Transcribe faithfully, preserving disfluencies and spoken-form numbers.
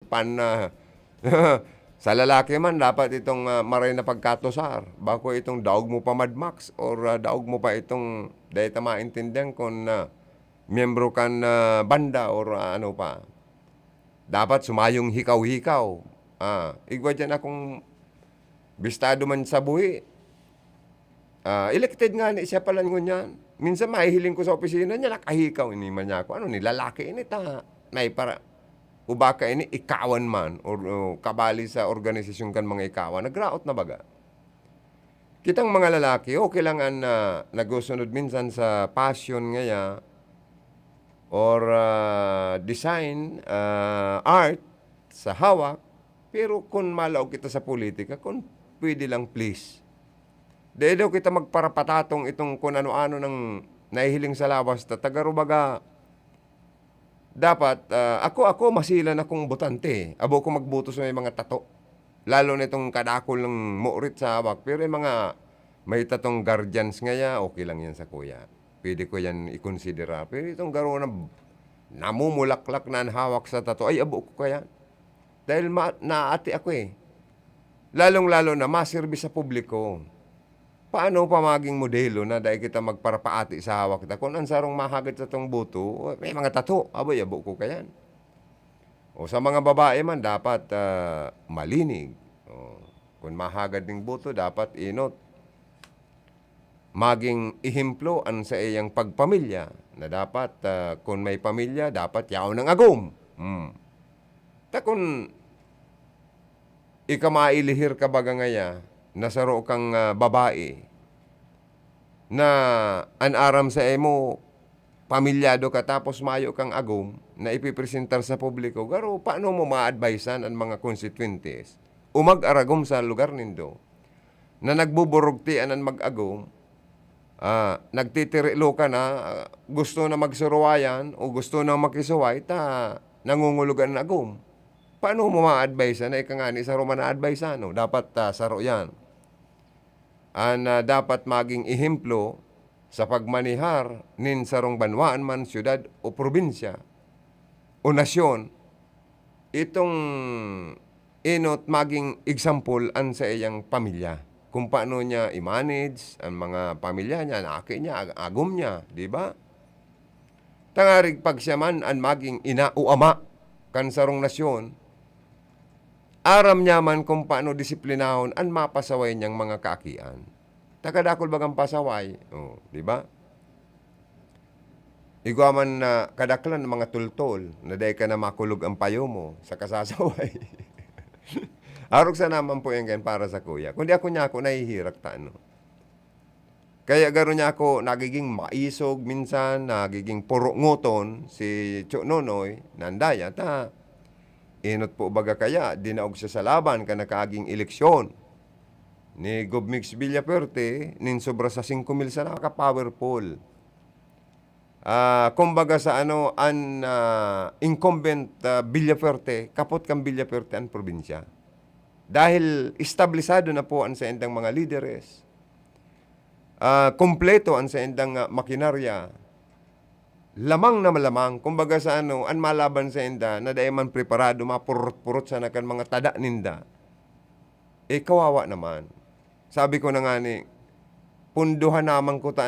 pan, ah, sa lalaki man, dapat itong, ah, maray na pagkatusar. Bako itong daog mo pa Mad Max or, ah, daog mo pa itong, dai ta maintindihan kung, ah, miyembro kan, ah, banda or, ah, ano pa. Dapat sumayong hikaw-hikaw. Ah, igwa diyan akong bistado man sa buhi. Ah, elected nga ni siya pala ngunyan. Minsan mahihiling ko sa opisina niya, nakahikaw. Ini man niya ako, "Ano ni, lalaki ini ta? May para, o baka ini ikawan man, or, o kabali sa organisasyon kan mga ikawan." Nagraot na baga. Kitang mga lalaki, okay lang an, ah, nagusunod minsan sa passion ngaya, or, ah, design, ah, art sa hawak, pero kun malaog kita sa politika, kun pwede lang, please. Dai daw kita magparapatatong itong kun ano-ano nang nahihiling sa lawas ta, ta garo baga, dapat, ah, ako, ako masilan akong botante. Abo ko magboto sa may mga tato. Lalo na itong kadakul ng murit sa hawak. Pero yung mga may tatong guardians ngaya, okay lang yan sa kuya. Pwede ko yan ikonsidera. Pero itong garo na namumulaklak na an hawak sa tato, ay, abo ko kaya. Dahil ma-, naati ako eh. Lalong-lalo na, maserbi sa publiko. Paano pa maging modelo na dai kita magparapaati sa hawak ta? Kun an sarong mahagad sa tong boto, may mga tato. Abay, abo ko kayan. O sa mga babae man, dapat, ah, malinig. O, kun mahagad ning boto, dapat inot. Maging ehemplo an sa iyang pagpamilya, na dapat, ah, kun may pamilya, dapat yaon ang agom. Hmm. Ta kun ika mailihir ka baga ngaya na saro kang, ah, babae na an aram sa imo, pamilyado ka tapos mayo kang agom na ipipresentar sa publiko, garo, paano mo ma-advisean an mga konstituyentes o mag-aragom sa lugar nindo na nagbuburugtian an mag-agom? Ah, nagtitirilokan na, ah, gusto na magsuruwayan o gusto na makisuway ta nangungulugan na agom. Paano mo ma-advise na ika ngani saro man na-advise, ano? Dapat, ah, saro yan. An, ah, dapat maging ehemplo sa pagmanihar nin sarong banwaan man, syudad o probinsya o nasyon, itong enot maging example an sa iyang pamilya. Kung paano niya i-manage ang mga pamilya niya, an aki niya, ag-, agom niya, di ba? Tangarig pag siya man an maging ina o ama kan sarong nasyon, aram niya man kung paano disiplinahon an mapasaway niyang mga kaakian. Takadakul bagang pasaway, oh, di ba? Igwa man na kadaklan ang mga tultol na dai ka na makulog ang payo mo sa kasasaway. Arog sana man po yan kan para sa kuya. Kundi ako niya ako nahihirak ta, ano. Kaya garo niya ako nagiging maisog minsan, nagiging puro ngoton si Cho Nonoy, nandaya ta. Inot po baga kaya, dinaog siya sa laban kan nakaaging eleksyon ni Gov Mix Villafuerte, nin sobra sa singko mil sana ka-powerful. Ah, kumbaga sa ano, an, ah, incumbent, ah, Villafuerte, kapot kan Villafuerte an probinsya. Dahil establisado na po an saindang mga lideres, ah, kompleto an saindang, ah, makinarya, lamang na malamang, kumbaga sa ano, an malaban sainda na dai man preparado, mapurot-purot sana kan mga tada ninda. Eh, kawawa naman. Sabi ko na nga ni, punduhan naman ko ta